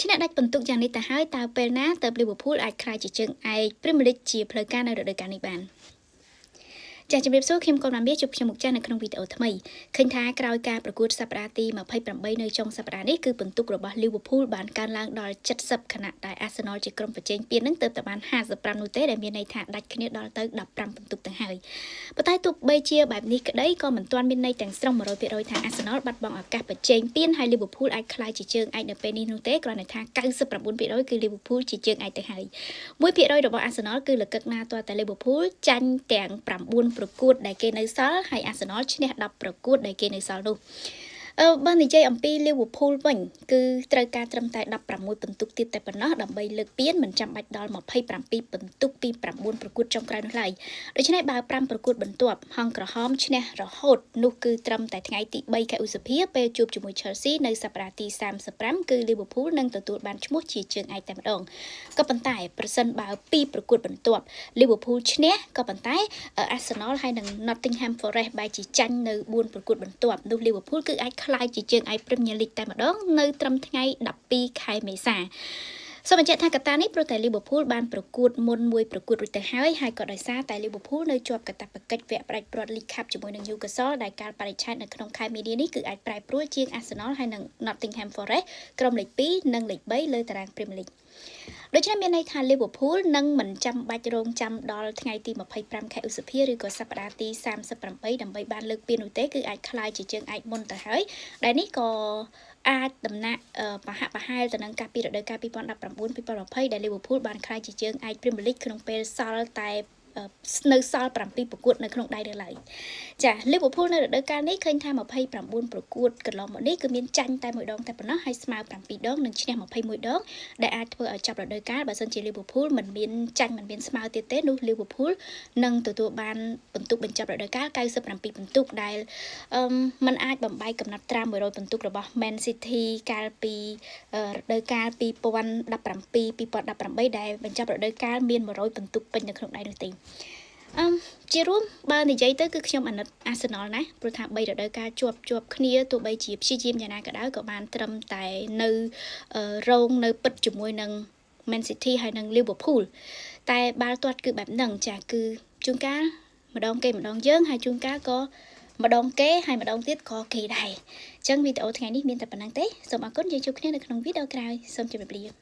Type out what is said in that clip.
ឈ្នះដាច់ពិន្ទុយ៉ាងនេះទៅហើយតើពេលណាទៅ Liverpool អាចក្លាយជាជើងឯក Premier League ជាផ្លូវការនៅរដូវកាលនេះបានចា៎ជំរាបសួរខ្ញុំកូនម៉ាមៀជួបខ្ញុំមុខចាស់នៅក្នុងវីដេអូថ្មីឃើញថាក្រោយការប្រកួតសប្តាហ៍ទី28នៅចុងសប្តាហ៍នេះគឺពិន្ទុរបស់ Liverpool បានកើនឡើងដល់70ខណៈដែល Arsenal ជាក្រុមប្រជែងពាននឹងទើបតែបាន55នោះទេដែលមានន័យថាដាច់គ្នាដល់ទៅ15ពិន្ទុទៅហើយប៉ុន្តែទោះបីជាបែបនេះក្តីក៏មិនទាន់មានន័យទាំងស្រុង100%ថា Arsenal បាត់បង់ឱកាសប្រជែងពានហើយ Liverpool អាចក្លាយជាជើងឯកនៅពេលនេះនោះទេគ្រាន់តែថា99%គឺ Liverpool ជាជើងឯកទៅហើយ1%របស់ Arsenal គឺលកឹកណាទាល់តែ Liverpool ចាញ់ទាំង9ប្រកួតដែលគេនៅសល់ហើយ Arsenal ឈ្នះ10ប្រកួតដែលគេនៅសល់នោះអឺបើនិយាយអំពី Liverpool វិញគឺត្រូវការត្រឹមតែ16ពិន្ទុទៀតតែប៉ុណ្ណោះដើម្បីលើកពានមិនចាំបាច់ដល់27ពិន្ទុពី9ប្រកួតចុងក្រោយនោះឡើយដូច្នេះបើ5ប្រកួតបន្ទាប់ហង្សក្រហមឈ្នះរហូតនោះគឺត្រឹមតែថ្ងៃទី3ខែឧសភាពេលជួបជាមួយ Chelsea នៅសប្តាហ៍ទី35គឺ Liverpool នឹងទទួលបានឈ្មោះជាជើងឯកតែម្ដងក៏ប៉ុន្តែប្រសិនបើ2ប្រកួតបន្ទាប់ Liverpool ឈ្នះក៏ប៉ុន្តែ Arsenal ហើយនិង Nottingham Forest បែរជាចាញ់នៅ4ប្រកួតបន្ទាប់នោះ Liverpool គឺអាចក្លាយជាជើងឯក Premier League តែម្ដងនៅត្រឹមថ្ងៃ12ខែមេសាសូមបញ្ជាក់ថាកត្តានេះព្រោះតែ Liverpool បានប្រកួតមុនមួយប្រកួតរួចទៅហើយហើយក៏ដោយសារតែ Liverpool នៅជាប់កាតព្វកិច្ចវគ្គផ្ដាច់ព្រ័ត្រ League Cup ជាមួយនឹង Newcastle ដែលកាលបរិច្ឆេទនៅក្នុងខែមីនានេះគឺអាចប្រែប្រួលជាង Arsenal ហើយនិង Nottingham Forest ក្រុមលេខ2និងលេខ3លើតារាង Premier League ដូច្នេះមានន័យថា Liverpool នឹងមិនចាំបាច់រងចាំដល់ថ្ងៃទី25ខែឧសភាឬក៏សប្តាហ៍ទី38ដើម្បីបានលើកពាននោះទេគឺអាចក្លាយជាជើងឯកមុនទៅហើយដែលនេះក៏អាចដំណាក់ប្រហាក់ប្រហែលទៅនឹងកាលពីរដូវកាល2019 2020ដែល Liverpool បានក្លាយជាជើងឯក Premier League ក្នុងពេលសល់តែនៅសល់7ប្រកួតនៅក្នុងដៃនៅឡើយចា Liverpool នៅរដូវកាលនេះឃើញថា29ប្រកួតកន្លងមកនេះគឺមានចាញ់តែមួយដងតែប៉ុណ្ណោះហើយស្មើ7ដងនិងឈ្នះ21ដងដែលអាចធ្វើឲ្យចាប់រដូវកាលបើសិនជា Liverpool មិនមានចាញ់មិនមានស្មើទៀតទេនោះ Liverpool នឹងទទួលបានពិន្ទុបញ្ចប់រដូវកាល97ពិន្ទុដែលអឺมันអាចបំបែកកំណត់ត្រា100ពិន្ទុរបស់ Man City កាលពីរដូវកាល2017 2018ដែលបញ្ចប់រដូវកាលមាន100ពិន្ទុពេញនៅក្នុងដៃនោះទេអឺជារួមបើនិយាយទៅគឺខ្ញុំអាណិត Arsenal ណាព្រោះថា3រដូវកាលជាប់ជាប់គ្នាទោះបីជាព្យាយាមយ៉ាងណាក៏ដោយក៏បានត្រឹមតែនៅរងនៅពិតជាមួយនឹង Man City ហើយនិង Liverpool តែបាល់ទាត់គឺបែបហ្នឹងចាគឺជួនកាលម្ដងគេម្ដងយើងហើយជួនកាលក៏ម្ដងគេហើយម្ដងទៀតក៏គេដែរអញ្ចឹងវីដេអូថ្ងៃនេះមានតែប៉ុណ្ណឹងទេសូមអរគុណយើងជួបគ្នានៅក្នុងវីដេអូក្រោយសូមជម្រាបលា។